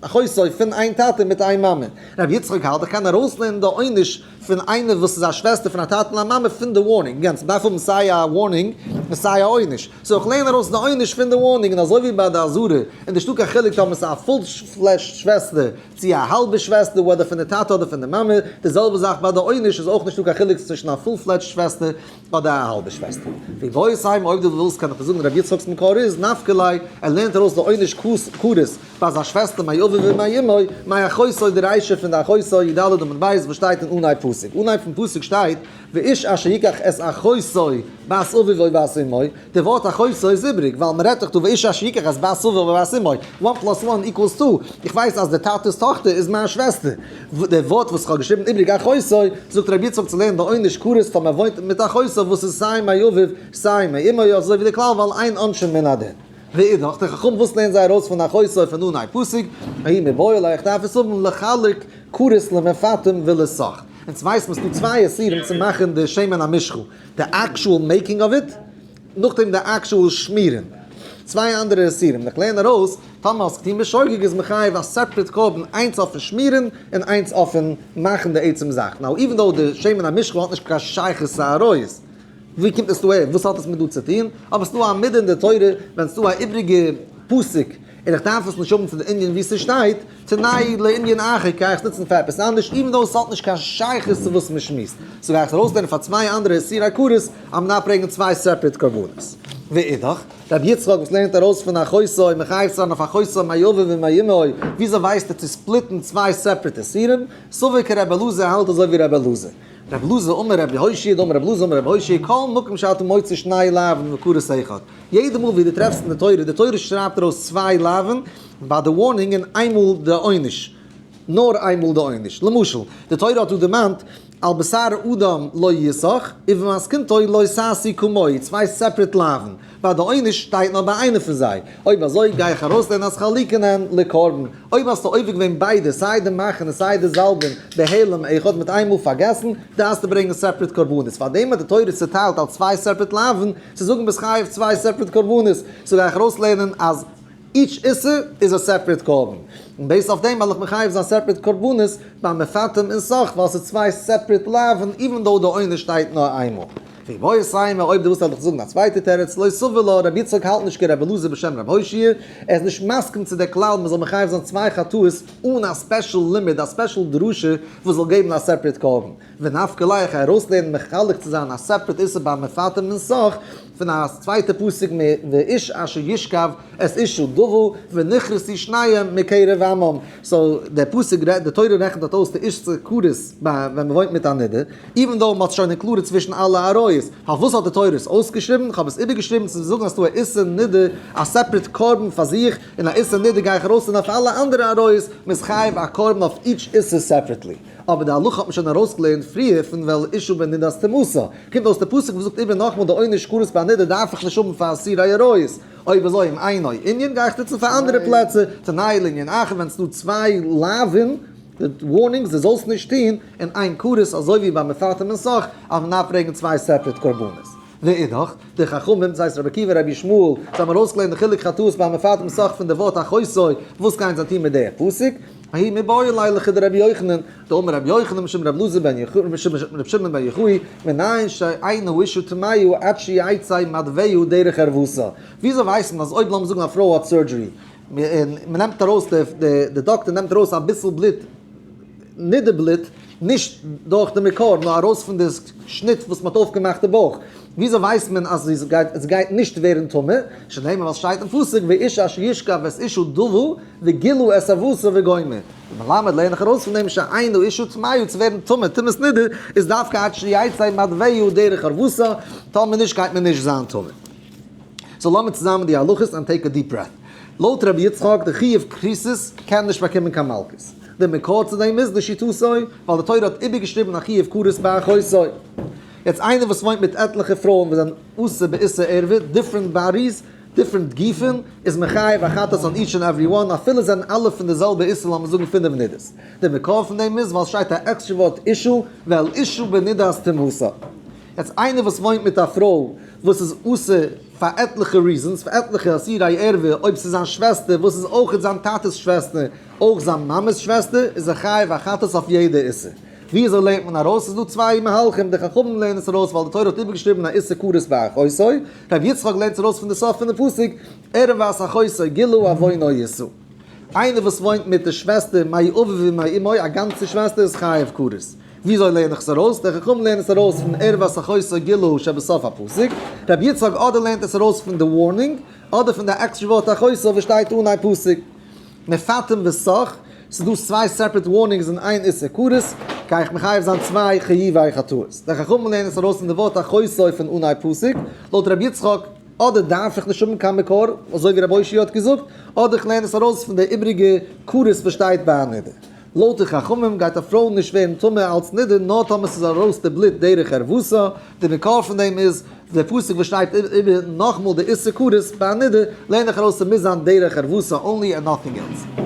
אחותו פון איין טאטע מיט איין מאמע. רבי יצחק האלט איך קען ארויסלערנען די עונש פון איינער וואס איז א שוועסטער פון א טאטע און א מאמע פון די warning. גאנץ מ'דארף האבן סיי א warning און סיי א עונש. so איך לערן ארויס די עונש פון די warning און אזוי ווי ביי די אזהרה איז נישטא קיין חילוק טאמער ס'איז א full fledged שוועסטער צו א האלבע שוועסטער whether פון די טאטע אדער פון די מאמע, די זעלבע זאך ביי די עונש איז אויך נישטא קיין חילוק צווישן א full fledged שוועסטער אדער א האלבע שוועסטער. ואיבעית אימא אויב דו ווילסט קען איך דיר זאגן רבי יצחק'ס מקור איז נפקא ליה, ער לערנט ארויס די עונש כרת ביי זיין שוועסטער מאביו ומאמו, מאחותו די רישא פון די אחותו י"ד עמוד ב' וואס שטייט אין אנהייב פסוק, אנהייב פון פסוק שטייט ואיש אשר יקח את אחותו בת אביו או בת אמו, די ווארט אחותו איז איבריג, ווייל מען רעדט דאך דא ואיש אשר יקח את בת אביו או בת אמו, one plus one equals two, איך ווייס אז די טאטע'ס טאכטער איז מיין שוועסטער. די ווארט וואס איך האב געשריבן איבריג אחותו, זאגט רבי יצחק צו לערנען די עונש כרת טאמער ער וואוינט מיט אחותו וואס איז סיי מאביו סיי מאמו אזוי ווי די כלל ווייל אין עונשין מן הדין. ואידך, די חכמים וואס לערנען זיי ארויס פון אחותו פון אנהייב פסוק, ההוא מיבעי ליה איך דארף עס האבן לחלק כרת למפטם ולסך. אונז ווייסן מיר ס'דא צוויי איסורים צו מאכן די שמן המשחה. די actual making of it, נאכדעם די actual שמירן. צוויי אנדערע איסורים. איך לערן ארויס, טאמער האסט געטון בשוגג איז מחייב א separate קרבן, איינס אויפן שמירן און איינס אויפן מאכן די עצם זאך. now even though די שמן המשחה האט נישט קיין שייכות צו עריות, ווי קומט עס דא אהער? וואס האט עס מיט דא צו טון? אבער ס'דא א מידה אין די תורה ווען ס'דא א איבריגע פסוק און איך דארף עס נישט האבן צו די ענין ווי ס'שטייט, תנהו לענין אחר גיי איך נוצן פאר עפעס אנדערש even though ס'האט נישט קיין שייכות צו וואס מ'שמועסט. so גיי איך עס ארויסלערנען פאר צוויי אנדערע איסורי כרת אז מ'דארף ברענגען צוויי separate קרבנות. ואידך, רבי יצחק וואס לערנט ארויס פון אחותו מחייב זיין אויף אחותו מאביו ומאמו, וויאזוי ווייסט ער צו split ן צוויי separate איסורים? סבר כרבי אלעזר האלט אזוי ווי רבי אלעזר. רבי אלעזר אמר רבי יהושע דאמר רבי אלעזר אמר רבי יהושע כל מקום שאתה מוצא שני לאווין וכרת אחד. יעדע מאל ווי דו טרעפסט אין די תורה, די תורה שרייבט ארויס צוויי לאווין ביי די warning און איינמאל די עונש. נאר איינמאל די עונש. למשל, די תורה האט דא דערמאנט על בשר אדם לא יסוך, ובמשכנתו לא תעשו כמוהו, צוויי separate לאווין. ביי די עונש שטייט נאר ביי איינע פון זיי. אויב אזוי גיי איך ארויסלערנען אז חלוקין הן לקרבן. אויב האסטו עובר געווען ביידע, סיי די מאכן און סיי די זאלבן, בהעלם אחד מיט איינמאל פארגעסן, דארפסטו ברענגען separate קרבנות. פארדעם האט די תורה צוטיילט אלס צוויי separate לאווין, צו זאגן ביסט חייב צוויי separate קרבנות. so גיי איך ארויסלערנען אז each איסור איז א separate קרבן. און based אויף דעם וועל איך מחייב זיין separate קרבנות ביים מפטם און סך, ווייל ס'איז צוויי separate לאווין, even though די עונש שטייט נאר איינמאל. ואיבעית אימא, אויב דו ווילסט וועל איך זאגן א צווייטע תירוץ, לא סבר לה, רבי יצחק האלט נישט כרבי אלעזר בשם רבי הושעיא, ער איז נישט מסכים צו דער כלל מען זאל מחייב זיין צוויי חטאות אן א special לימוד, א special דרשה וואס זאל געבן א separate קרבן. ונפקא ליה איך ארויסלערנען מחלק צו זיין א separate איסור ביי מפתה מן סך פון א צווייטע פסוק ואיש אשר ישכב את אשה דוה ונכרתו שניהם מקרב עמם. so דער פסוק רעדט, די תורה רעכנט דארט אויס די איסור כרת ביי ווען מ'וואוינט מיט א נידה, even though מ'האט שוין included צווישן אלע עריות. פארוואס האט די תורה עס אויסגעשריבן? כ'האב עס איבערגעשריבן צו זאגן אז ס'דא א איסור נידה, א separate קרבן פאר זיך, און א איסור נידה גיי איך ארויסנעמען אויף אלע אנדערע עריות, מ'איז חייב א קרבן אויף each איסור separately. אבער די הלכה האט מען שוין ארויסגעלערנט פריער פון ואל אשה בנדת טומאתה. קומט אויס די פסוק וואס זאגט איבער נאכמאל די עונש כרת ביי נידה דארף איך נישט האבן פאר איסורי עריות. אויב אזוי אם אינו ענין גיי איך נוצן פאר אנדערע פלעצער, תנאי לענין אחר ווען ס'דא צוויי לאווין, די warnings דו זאלסט נישט טון, און איין כרת אזוי ווי ביי מפתה מן סך אז מ'דארף ברענגען צוויי separate קרבנות. ואידך, די חכמים, דאס הייסט רבי עקיבא און רבי ישמעאל, זיי האבן ארויסגעלערנט די חילוק חטאות ביי מפתה מן סך פון די ווארט אחותו, וואס גייען זיי טון מיט די פסוק? ההוא מיבעי ליה לכדרבי יוחנן, דאמר רבי יוחנן משום רבי אלעזר בן יוחאי משום רבי שמעון בן יוחאי, מנין שאין האשה טמאה עד שיצא מדוה דרך ערותה. וויאזוי ווייסט מען אז אויב לאמיר זאגן א פרוי האט surgery, און מען נעמט ארויס די די דאקטער נעמט ארויס אביסל בלוט, נידה בלוט, נישט דורך די מקור נאר ארויס פון די שניט וואס מען האט אויפגעמאכט די בויך, וויאזוי ווייסט מען אז עס גייט עס גייט נישט ווערן טמא? שנאמר ווייל סשטייט אין פסוק ואיש אשר ישכב את אשה דוה וגילו את ערוותה וגומר. מלמד לערן איך ארויס פון דעם שאין האשה טמאה צו ווערן טמא טומאת נידה איז דווקא עד שיצא מדוה דרך ערותה, טאמער נישט גייט מען נישט זיין טמא. so לאמיר צוזאמען די הלכות and take a deep breath. לויט רבי יצחק די חיוב כריתות קען נישט באקומען קיין מלקות. די מקור צו דעם איז לשיטתו ווייל די תורה האט איבערגעשריבן א חיוב כרת ביי אחותו. יעצט איינער וואס וואוינט מיט עטליכע פרויען וואס זענען אסור באיסור ערווה, different bodies, different גופים, איז מען חייב א חטאת on each and every one אפילו זענען אלע פון די זעלבע איסור לאמיר זאגן פינף נידות. די מקור פון דעם איז ווייל סשטייט א עקסטרע ווארט אשה ואל אשה בנדת טומאתה. יעצט איינער וואס וואוינט מיט א פרוי וואס איז אסור פאר עטליכע reasons, פאר עטליכע איסורי ערווה, אויב ס'איז זיין שוועסטער וואס איז אויכעט זיין טאטע'ס שוועסטער, אויך זיין מאמע'ס שוועסטער, איז ער חייב א חטאת אויף יעדע איסור. ווי אזוי לערנט מען ארויס? ס'איז דא צוויי מהלכים, די חכמים לערנען עס ארויס ווייל די תורה האט איבערגעשריבן א איסור כרת ביי אחותו, ר' יצחק לערנט עס ארויס פון די סוף פון די פסוק, ערות אחותו גילו עוונו ישא. איינער וואס וואוינט מיט די שוועסטער מאביו ומאמו, א גאנצע שוועסטער איז חייב כרת. וויאזוי לערן איך עס ארויס? די חכמים לערנען עס ארויס פון ערות אחותו גילו שבסוף הפסוק. רבי יצחק אדער לערנט עס ארויס פון די warning, אדער פון די עקסטרע ווארט אחותו וואס שטייט אן איין פסוק. מפתים וסך, ס'איז דא צוויי separate warnings אין איין איסור כרת, גיי איך מחייב זיין צוויי חיובי חטאות. די חכמים לערנען עס ארויס פון די ווארט אחותו פון אן איין פסוק. לויט רבי יצחק, אדער דארף איך נישט האבן קיין מקור, אזוי ווי רבי אושעיא האט געזאגט, אדער איך לערן עס ארויס פון די איבריגע כרת וואס שטייט ביי א נדה. לויט די חכמים גייט א פרוי נישט ווערן טמא אלץ נדה נאר טאמער ס'איז ארויס די בלוט דרך ערותה, די מקור פון דעם איז די פסוק וואס שטייט איבער נאכמאל די איסור כרת ביי א נדה, לערן איך ארויס ס'מוז זיין דרך ערותה only and nothing else.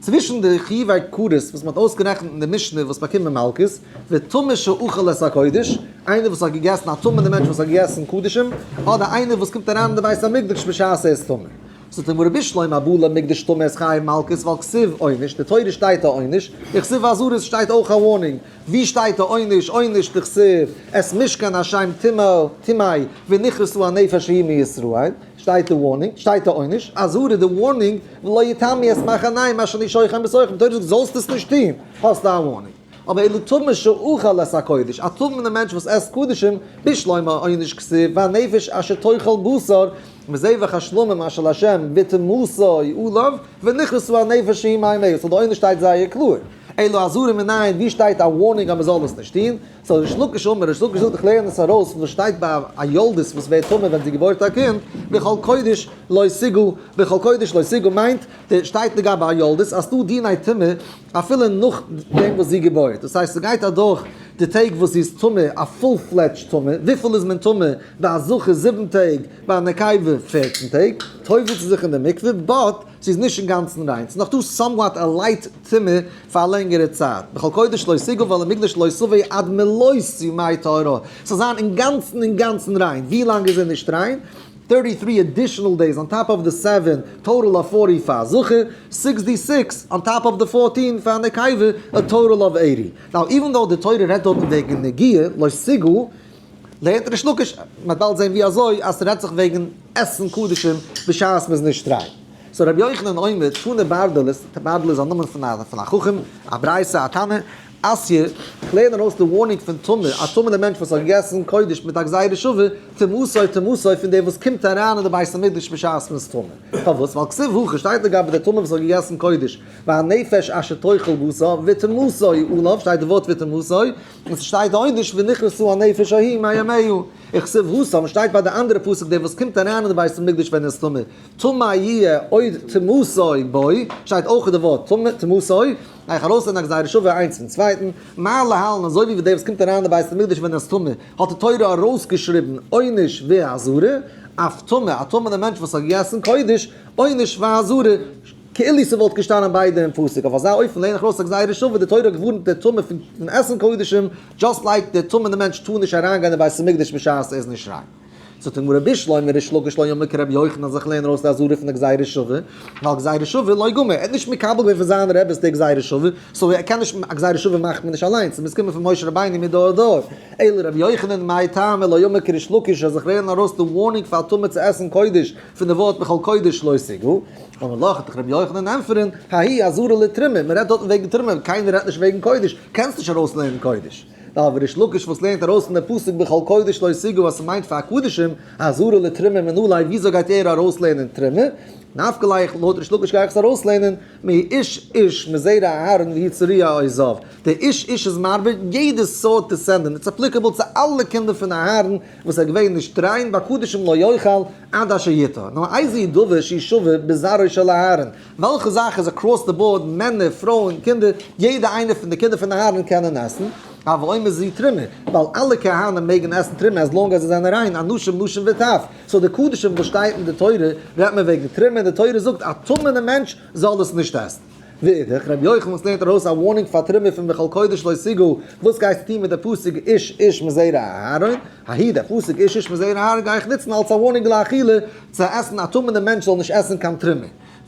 צווישן די חיובי כרת וואס מ'האט אויסגערעכנט אין די משנה וואס באקומען מלקות, וטמא שאכל את הקודש, איינער וואס האט געגעסן א טמא'נע מענטש וואס האט געגעסן קדשים, אדער איינער וואס קומט אריין אין די בית המקדש בשעת ער איז טמא. זאגט די גמרא בשלמא הבא למקדש טמא איז חייב מלקות ווייל כתיב עונש, די תורה שטייט א עונש, וכתיב אזהרות שטייט אויך א warning, ווי שטייט די עונש, עונש דכתיב את משכן השם טמא ונכרתה הנפש ההיא מישראל, שטייט די warning, שטייט די עונש, אזהרה די warning, ולא יטמאו את מחניהם אשר אני שוכן בתוכם, די תורה זאגט זאלסט עס נישט טון, האסטו א warning. אבער אלא טמא שאכל את הקודש, א טמא'נע מענטש וואס עסט קדשים, בשלמא עונש כתיב, והנפש אשר תאכל בשר, מזבח השלמים אשר לה' וטמאתו עליו, ונכרתה הנפש ההיא מעמיה, so די עונש שטייט זייער קלאר. אלא אזהרה מנין, ווי שטייט א warning אז מען זאל עס נישט טון? so ריש לקיש אמר, ריש לקיש זאגט איך לערן עס ארויס פון וואס שטייט ביי א יולדת וואס ווערט טמא ווען זי געבוירט א קינד, בכל קודש לא תגעו, בכל קודש לא תגעו מיינט, שטייט לגבי א יולדת אז ס'דא דיני טומאה אפילו נאך דעם וואס זי געבוירט, דאס הייסט ס'גייט אדורך די טעג וואס זי איז טמא, א full fledged טמא, וויפיל איז מען טמא ביי א זכר זיבן טעג, ביי א נקבה 14 טעג, טובל'ט זי זיך אין די מקווה, but זי איז נישט אינגאנצן ריין, ס'איז נאך דא somewhat א light טומאה פאר א לענגערע צייט, בכל קודש לא תגעו ואל המקדש לא תבוא עד מלאות ימי טהרה, ס'זאל זיין אינגאנצן אינגאנצן ריין, ווי לאנג איז ער נישט ריין? 33 additional days on top of the 7, total of 40 פאר א זכר, 66 on top of the 14 פאר א נקבה, a total of 80. Now even though די תורה רעדט דארטן וועגן נגיעה, לא תגעו, לערנט ריש לקיש, מ'וועט באלד זען ווי אזוי, אז ס'רעדט זיך וועגן עסן קדשים בשעת מ'איז נישט ריין. so רבי יוחנן אומר, תנא ברדלס, ברדל איז א נאמען פון א חכם, א ברייתא, א תנא. אתיא, כ'לערן ארויס די warning פון טמא, א טמא'נער מענטש וואס האט געגעסן קודש מיט א גזירה שווה, טומאתו טומאתו פון דער וואס קומט אריין אין די בית המקדש בשעת מ'איז טמא. פארוואס? ווייל כתיב הכא שטייט לגבי די טמא וואס האט געגעסן קודש, והנפש אשר תאכל בשר וטומאתו עליו, שטייט די ווארט וטומאתו, און ס'שטייט עונש ונכרתה הנפש ההיא מעמיה. וכתיב התם שטייט ביי די אנדערע פסוק דער וואס קומט אריין אין די בית המקדש ווען ער איז טמא, טמא יהיה עוד טומאתו בו, שטייט אויך די ווארט טמא, טומאתו, איך ארויסלערנען א גזירה שווה איינס פון צווייטן, מה להלן אזוי ווי דער וואס קומט אריין אין די בית המקדש ווען ער איז טמא, האט די תורה ארויסגעשריבן עונש ואזהרה, אף טמא, א טמא'נער מענטש וואס האט געגעסן קודש, עונש ואזהרה, כאילו ס'וואלט געשטאנען ביידע אין פסוק, אויף אזא אופן לערן איך ארויס א גזירה שווה, די תורה האט געווארנט די טמא פון עסן קודשים, just like דער טמא'נער מענטש טאר נישט אריינגיין אין בית המקדש בשעת ער איז נישט ריין. זאגט די גמרא בשלמא ריש לקיש לא אמר כרבי יוחנן אז איך לערן ארויס די אזהרה פון די גזירה שווה, ווייל גזירה שווה לא גמר, ער האט נישט מקבל געווען פון זיינע רעבעס די גזירה שווה, so ער קען נישט, א גזירה שווה מאכט מען נישט אליינס, ס'מוז קומען פון משה רבינו מדור דור. אלא רבי יוחנן מאי טעמא לא אמר כריש לקיש אז איך לערן ארויס די warning פאר א טמא צו עסן קודש פון די ווארט בכל קודש לא תגעו. אמר לך, וועט דיך רבי יוחנן ענטפערן, ההיא אזהרה לתרומה, מען רעדט דארטן וועגן תרומה, קיינער רעדט נישט וועגן קודש, קענסט נישט ארויסלערנען קודש. אבער ריש לקיש וואס לערנט ארויס פון די פסוק בכל קודש לא תגעו אז ס'מיינט פאר קדשים, אזהרה לתרומה מנא ליה, וויאזוי גייט ער ארויסלערנען תרומה? נפקא ליה, לויט ריש לקיש גיי איך עס ארויסלערנען מאיש איש מזרע אהרן והוא צרוע או זב. דער איש איש איז מרבה יעדע סארט descendant, it's applicable צו אלע קינדער פון אהרן וואס איז געווען נישט ריין, בקדשים לא יאכל עד אשר יטהר. נאר איזהו דבר שהוא שווה בזרעו של אהרן, וועלכע זאך איז across the board מענער פרויען קינדער יעדע איינער פון די קינדער פון אהרן קענען עסן, הוי אומר זו תרומה, ווייל אלע כהנים מעגן עסן תרומה as long as זיי זענען ריין, אנשים נשים וטף, so די קדשים וואס שטייט אין די תורה רעדט מען וועגן תרומה און די תורה זאגט א טמא'נע מענטש זאל עס נישט עסן. ואידך, רבי יוחנן וואס לערנט ארויס א warning פאר תרומה פון בכל קודש לא תגעו, וואס גייסטו טון מיט די פסוק איש איש מזרע אהרן? ההיא די פסוק איש איש מזרע אהרן גיי איך נוצן אלס א warning לאכילה צו עסן א טמא'נע מענטש זאל נישט עסן קיין תרומה.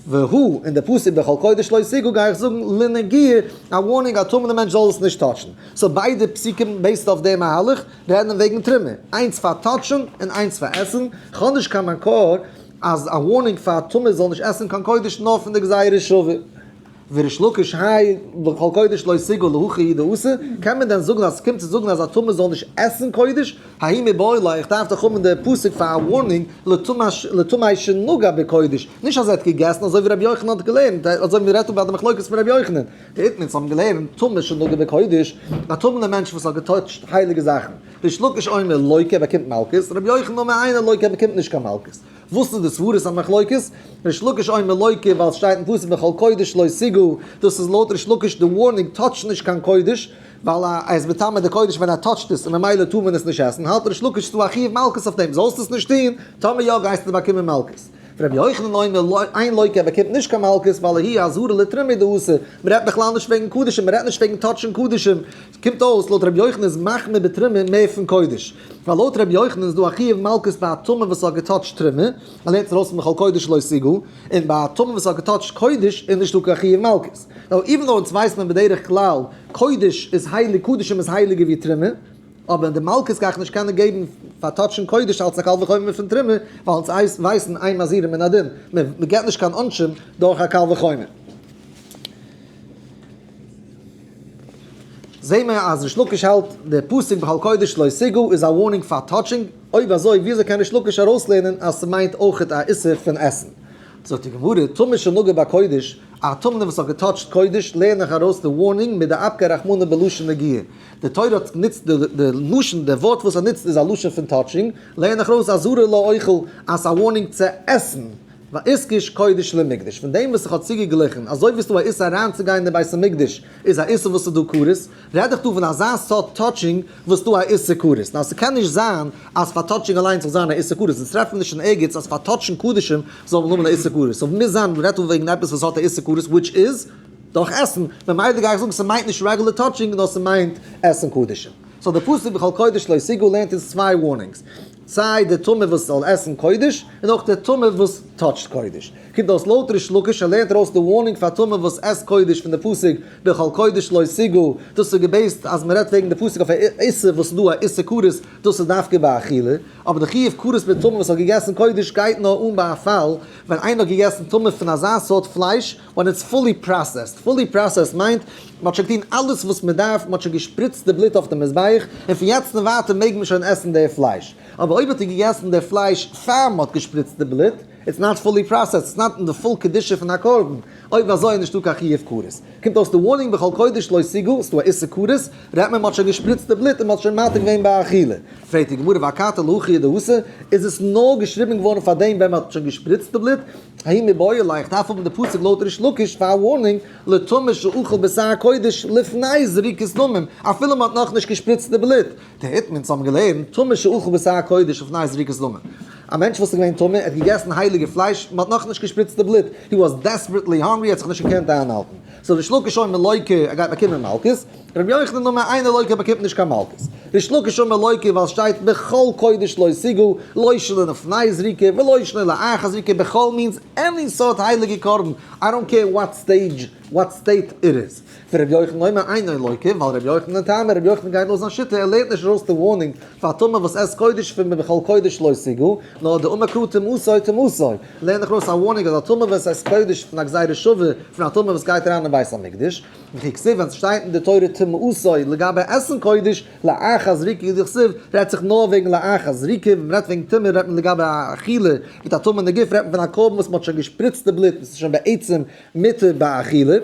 והוא, און די פסוק בכל קודש לא תגעו גיי איך זאגן לנגיעה, א warning א טמא'נע מענטש זאל עס נישט touch ן. so ביידע פסוקים based אויף די מהלך רעדן וועגן תרומה, איינס פאר touch ן און איינס פאר עסן, כ'האב נישט קיין מקור אז א warning פאר א טמא זאל נישט עסן קיין קודש נאר פון די גזירה שווה. וריש לקיש האי בכל קודש לא תגעו להכי הוא דאתא, קען מען דען זאגן אז ס'קומט צו זאגן אז א טמא זאל נישט עסן קודש? ההיא מיבעי ליה, איך דארף דאך האבן די פסוק פאר א warning לטמא שנגע בקודש, נישט אז ער האט געגעסן אזוי ווי רבי יוחנן האט געלערנט, אזוי ווי מ'רעדט דא ביי די מחלוקת פון רבי יוחנן, דאיתמר אונז האבן געלערנט טמא שנגע בקודש, א טמא'נער מענטש וואס האט געטאטשט הייליגע זאכן, ריש לקיש אומר לוקה באקומט מלקות, רבי יוחנן אומר אינו לוקה באקומט נישט קיין מלקות. וואס איז די סברת המחלוקת? ריש לקיש אומר לוקה ווייל סשטייט אין פסוק בכל קודש לא תגעו, דאס איז לויט ריש לקיש די warning touch נישט קיין קודש, ווייל ער איז מטמא די קודש ווען ער touch ט עס און ממילא טאר מען עס נישט עסן, האלט ריש לקיש ס'דא א חיוב מלקות אויף דעם, זאלסט עס נישט טון, טאמער יא גייסטו באקומען מלקות. רבי יוחנן אומר אינו לוקה ער באקומט נישט קיין מלקות ווייל ההיא אזהרה לתרומה דאתא, מ'רעדט בכלל נישט וועגן קדשים, מ'רעדט נישט וועגן touch ן קדשים, קומט אויס לויט רבי יוחנן איז מחמיר בתרומה מער פון קודש, ווייל לויט רבי יוחנן איז דא א חיוב מלקות ביי א טמא וואס האט געטאטשט תרומה, ער לערנט עס ארויס פון בכל קודש לא תגעו, און ביי א טמא וואס האט געטאטשט קודש איז נישטא קיין חיוב מלקות. now even though אונז ווייסט מען בדרך כלל קודש איז הייליג קדשים איז הייליגער ווי תרומה, אבער די מלקות גיי איך נישט קענען געבן פאר touch ן קודש אלס א קל וחומר פון תרומה, ווייל אונז ווייסן אין מזהירין מן הדין, מען געבט נישט קיין עונשים דורך א קל וחומר. זעהן מיר אז ריש לקיש האלט די פסוק בכל קודש לא תגעו איז א warning פאר touching, אויב אזוי וויאזוי קען ריש לקיש ארויסלערנען אז ס'מיינט אויכעט א איסור פון עסן? זאגט די גמרא, טמא שנגע בקודש, א טמא'נער וואס האט געטאטשט קודש, לערן איך ארויס די warning מדאפקיה רחמנא בלשון נגיעה, די תורה האט גענוצט די לשון, די ווארט וואס ער נוצט איז א לשון פון touching, לערן איך ארויס אזהרה לאוכל אז ס'איז א warning צו עסן. ואיתקש קודש למקדש, פון דעם וואס איך האב צוגעגליכן, אזוי ווי ס'דא א איסור אריינצוגיין אין די בית המקדש איז א איסור וואס איז דא כרת, רעד איך דא פון אזא סארט touching וואס דא א איסור כרת, נאר ס'קען נישט זיין אז פאר touching אליינס זאל זיין א איסור כרת, אונז טרעפן נישט אין ערגעץ אז פאר touch ן קדשים זאל מען האבן א איסור כרת, so מוז זיין מ'רעדט דא וועגן עפעס וואס האט א איסור כרת which is דורך עסן, ממילא גיי איך זאגן ס'מיינט נישט regular touching נאר ס'מיינט עסן קדשים. so די פסוק בכל קודש לא תגעו לערנט אונז צוויי warnings. סיי די טמא וואס זאל עסן קודש, און אויך די טמא וואס touch ט קודש. קומט אויס לויט ריש לקיש, ער לערנט ארויס די warning פאר טמא וואס עסט קודש פון די פסוק בכל קודש לא תגעו, דאס איז גע base ט אז מען רעדט וועגן די פסוק אויף א איסור וואס איז דא א איסור כרת, דאס איז דווקא ביי אכילה, אבער די חיוב כרת מיט טמא וואס האט געגעסן קודש גייט נאר אן ביי א פאל ווען איינער האט געגעסן טמא פון אזא סארט פלייש when it's fully processed, fully processed מיינט מען האט שוין געטון אלעס וואס מען דארף, מען האט שוין געשפריצט די בלוט אויף די מזבח, און פון יעצט און ווייטער מעג מען שוין עסן די פלייש. אבער אויב האט ער געגעסן די פלייש פאר מען האט געשפריצט די בלוט, it's not fully processed, it's not אין די full קדושה פון א קרבן, אויב אזוי איז נישטא קיין חיוב כרת. קומט אויס די warning בכל קודש לא תגעו, ס'דא א איסור כרת, רעדט מען מ'האט שוין געשפריצט די בלוט און מ'האט שוין מתיר געווען באכילה. פרעגט די גמרא ואכתי להכי הוא דאתא, איז עס נאר געשריבן געווארן פאר דעם ווען מ'האט שוין געשפריצט די בלוט? ההוא מיבעי ליה, איך דארף האבן די פסוק לויט ריש לקיש פאר א warning לטמא שאכל בשר קודש לפני זריקת דמים, אפילו מ'האט נאכנישט געשפריצט די בלוט. דאיתמר, אונז האבן געלערנט, טמא שאכל בשר קודש לפני זריקת דמים. א מענטש וואס איז געווען טמא, ער האט געגעסן הייליגע פלייש, מ'האט נאכנישט געשפריצט די בלוט, he was desperately hungry, ער האט זיך נישט געקענט איינהאלטן. so ריש לקיש אומר לוקה, ער גייט באקומען מלקות. רבי יוחנן אומר אינו לוקה באקומט נישט קיין מלקות. ריש לקיש אומר לוקה ווייל שטייט בכל קודש לא תגעו, לא שנא לפני זריקה ולא שנא לאחר זריקה, בכל means any סארט הייליגע קרבן, I don't care what stage, what state it is. פון רבי יוחנן אומר אינו לוקה, ווייל רבי יוחנן טעמא, רבי יוחנן גייט לויט זיין שיטה, ער לערנט נישט ארויס די warning פאר טמא וואס עסט קודש פון בכל קודש לא תגעו, נאר דאמר קרא טומאתו טומאתו, לערן איך ארויס א warning אז א טמא וואס עסט קודש פון א גזירה שווה פון א טמא וואס גייט אריין אין בית המקדש, וכי כתיב ווען ס'שטייט אין די תורה טומאתו לגבי עסן קודש, לאחר זריקה דכתיב, רעדט זיך נאר וועגן לאחר זריקה, ווען מ'רעדט וועגן טומאה רעדט מען לגבי אכילה, מיט א טמא'נע גוף רעדט מען פון א קרבן וואס מ'האט שוין געשפריצט די בלוט, וואס איז שוין בעצם מותר באכילה.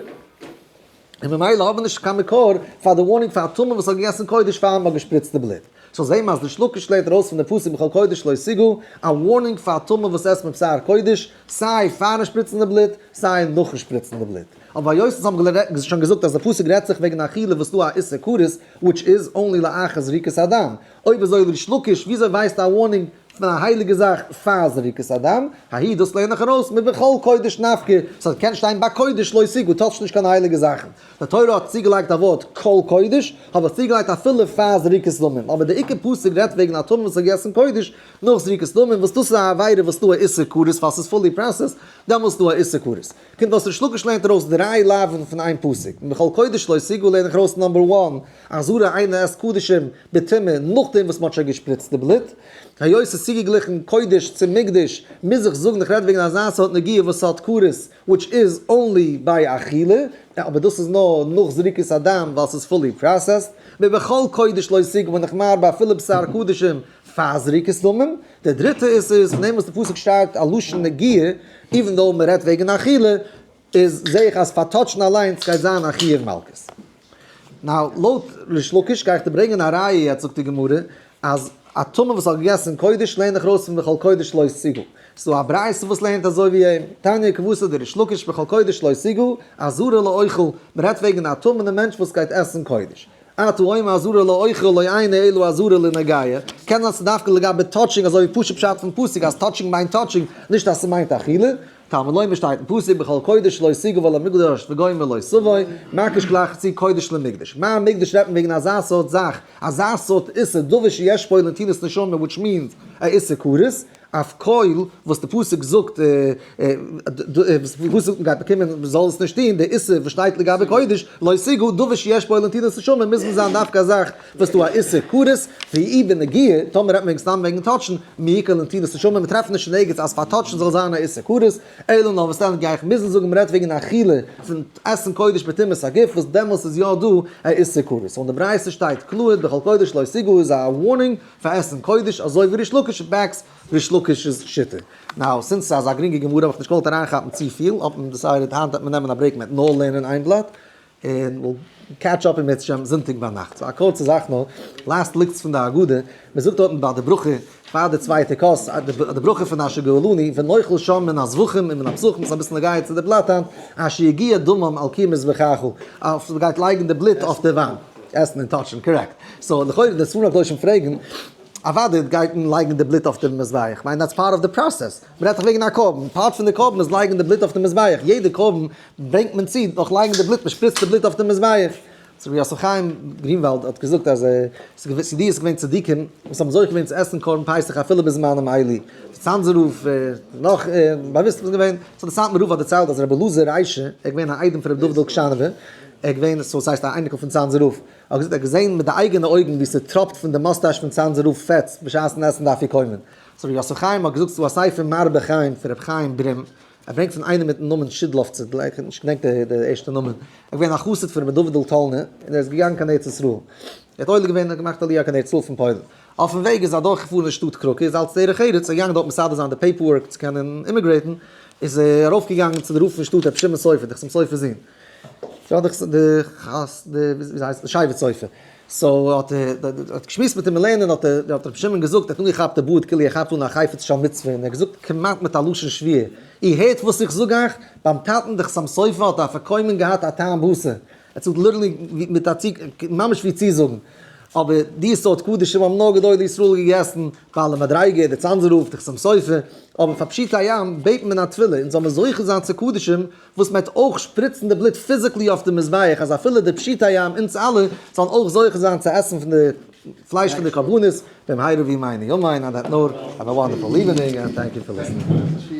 און ממילא האבן נישט קיין מקור פאר די warning פאר א טמא וואס האט געגעסן קודש פאר מ'האט געשפריצט די בלוט. so זעהן מיר אז ריש לקיש לערנט ארויס פון די פסוק בכל קודש לא תגעו, א warning פאר א טמא וואס עסט מבשר קודש, סיי פארן שפריצן די בלוט, סיי נאכן שפריצן די בלוט. אבער היות אונז האבן שוין געזאגט אז די פסוק רעדט זיך וועגן אכילה וואס דא א איסור כרת, which is only לאחר זריקת הדם. אויב אזוי ריש לקיש, וויאזוי ווייסט א warning פון א הייליגע זאך פאר זריקת הדם? ההיא דאס לערן איך ארויס מבכל קודש נפקא, ס'האט קען שטיין ביי קודש לא תגעו, touch נישט קיין הייליגע זאכן. די תורה האט צוגעלייגט א ווארט כל קודש, האב איך צוגעלייגט אפילו פאר זריקת דמים, אבער די עיקר פסוק רעדט וועגן א טמא וואס האט געגעסן קודש נאך זריקת דמים, וואס דאס איז א עבירה וואס דא א איסור כרת ווייל ס'איז fully processed, דעמאלס דא א איסור כרת. קומט אויס ריש לקיש לערנט ארויס דריי לאווין פון איין פסוק, מבכל קודש לא תגעו לערן איך ארויס number one, אזהרה איינער עסט קדשים בטומאה נאכדעם וואס מ'האט שוין געשפריצט די בלוט. היות ס'איז צוגעגליכן קודש צום מקדש, מוז איך זאגן איך רעד וועגן אזא סארט נגיעה וואס האט כרת, which is only ביי אכילה, אבער דאס איז נאר נאך זריקת הדם ווייל ס'איז fully processed, מבכל קודש לא תגעו בין איך מרבה אפילו בשר קדשים פאר זריקת דמים. דער דריטע איסור איז פון דעם וואס די פסוק שטייט א לשון נגיעה, even though מ'רעדט וועגן אכילה, איז זעה איך אז פאר touch ן אליינס גייט זיין א חיוב מלקות. now לויט ריש לקיש גיי איך דיר ברענגען א ראיה יעצט זאגט די גמרא אז א טמא וואס האט געגעסן קודש לערן איך ארויס פון בכל קודש לא תגעו. ס'דא א ברייתא וואס לערנט אזוי ווי אים, תניא כוותיה דריש לקיש בכל קודש לא תגעו, אזהרה לאוכל, מ'רעדט וועגן א טמא'נע מענטש וואס גייט עסן קודש. אתה אומר אזהרה לאוכל לא אינו אלא אזהרה לנוגע, קען זיין ס'דווקא לגבי touching אזוי ווי פשוט פשט פון פסוק אז touching מיינט touching נישט אז ס'מיינט אכילה, תלמוד לומר שטייט אין פסוק בכל קודש לא תגעו ואל המקדש וגומר לא תבוא, מקיש גלייך צו קודש למקדש. מה מקדש רעדט מען וועגן אזא סארט זאך, אזא סארט איסור דבר שיש בו לנתינת נשמה which means א איסור כרת, אויף כל וואס די פסוק זאגט וואס די פסוק גייט באקומען מען זאל עס נישט טון, די איסור וואס שטייט לגבי קודש לא תגעו דבר שיש בו לנתינת נשמה מוז מען זיין דווקא א זאך וואס דא א איסור כרת, ואי בנגיעה, טאמער רעדט מען סתם וועגן touch ן, מי איכא לנתינת נשמה, מען טרעפט נישט אין ערגעץ אז פאר touch ן זאל זיין א איסור כרת, אלא נאר וואס דען גיי איך מוזן זאגן מען רעדט וועגן אכילה פון עסן קודש בטומאת הגוף וואס דעמאלס איז יא דא א איסור כרת, און די ברייתא שטייט קלאר בכל קודש לא תגעו איז א warning פאר עסן קודש אזוי ווי ריש לקיש backs ריש לקיש'ס שיטה. now since ס'איז אזא גרינגע גמרא האב איך נישט געוואלט אריינכאפן צופיל, האט מען decided היינט וועט מען נעמען א break מ'וועט נאר לערנען איין בלאט, און we'll catch up אם ירצה השם זונטאג ביינאכט. so א קורצע זאך נאר, last licks פון די הגדה, מען זאגט דארטן ביי די ברכה פאר די צווייטע כוס, די ברכה פון אשר גאלנו, ונאכל שם מן הזבחים ומן הפסחים, ס'איז אביסל נוגע צו די בלאט היינט, אשר יגיע דמם על קיר מזבחך, אויף מ'גייט לייגן די בלוט אויף די וואנט. עסן און touch ן, correct. so לכאורה די ספרים הקדושים פרעגן, אוודאי גייט מען לייגן די בלוט אויף די מזבח, כ'מיין that's part of the process, מ'רעדט דאך וועגן א קרבן, part פון די קרבן איז לייגן די בלוט אויף די מזבח, יעדע קרבן ברענגט מען צו נאך לייגן די בלוט, מ'שפריצט די בלוט אויף די מזבח. So רבי יוסף חיים גרינוואלד האט געזאגט אז ס'איז געווען צדיקים וואס האבן זוכה געווען צו עסן קרבן פסח אפילו בזמנים אלו. די צאנזער רב נאך באוויסט וואס געווען. So די סאטמאר רב האט דערציילט אז רבי אלעזר ריישער, ער איז געווען א איידעם פון רבי דוד'ל קשאנאווער, ער איז געווען, so ס'הייסט א אייניקל פון צאנזער רב, האט געזאגט ער האט געזען מיט די אייגענע אויגן ווי ס'טראפט פון די מוסטאש פון צאנזער רב פעטס בשעת'ן עסן די אפיקומן. So רבי יוסף חיים האט געזאגט ס'דא א ספר מרבה חיים פון רבי חיים ברים, ער ברענגט פון איינעם מיטן נאמען שידלאווצער, איך געדענק די ערשטע נאמען, ער איז געווען א חסיד פון רבי דוד'ל טאלנער, און ער איז געגאנגען קיין ארץ ישראל, ער האט עולה געווען און געמאכט עליה קיין ארץ ישראל פון פוילן, אויפן וועג איז ער אדורך געפארן אין שטאט קראקע, איז אלץ דרך ארץ, ער איז געגאנגען דארט מסדר זיין די paperwork צו קענען immigrate ן, איז ער ארויף געגאנגען צו די רב פון שטאט רבי שמעון סופר, די חתם סופר זון, די שבט סופר. So האט ער האט געשמועסט מיט אים אין לערנען האט ער האט רבי שמעון געזאגט ער האט אנגעכאפט די בארד כאילו ער כאפט אן א חפץ של מצוה און ער האט געזאגט כמעט מיט א לשון שבועה איר הערט וואס איך זאג אייך? ביים טאטן די חתם סופר האט די אפיקומן געהאט א טעם בשר ער האט געזאגט literally מיט א צו ממש ווי צוזאגן אבער די סארט קדשים האבן נאר גדולי ישראל געגעסן בעלי מדריגה די צאנזער רב די חתם סופר אבער פאר פשוטי עם בעט מען א תפילה אונז זאל מען זוכה זיין צו קדשים וואס מ'עט אויך שפריצן די בלוט physically אויף די מזבח אז אפילו די פשוטי עם אונז אלע זאלן אויך זוכה זיין צו עסן פון די פלייש פון די קרבנות, במהרה בימינו אמן, on that note, have a wonderful evening and thank you for listening.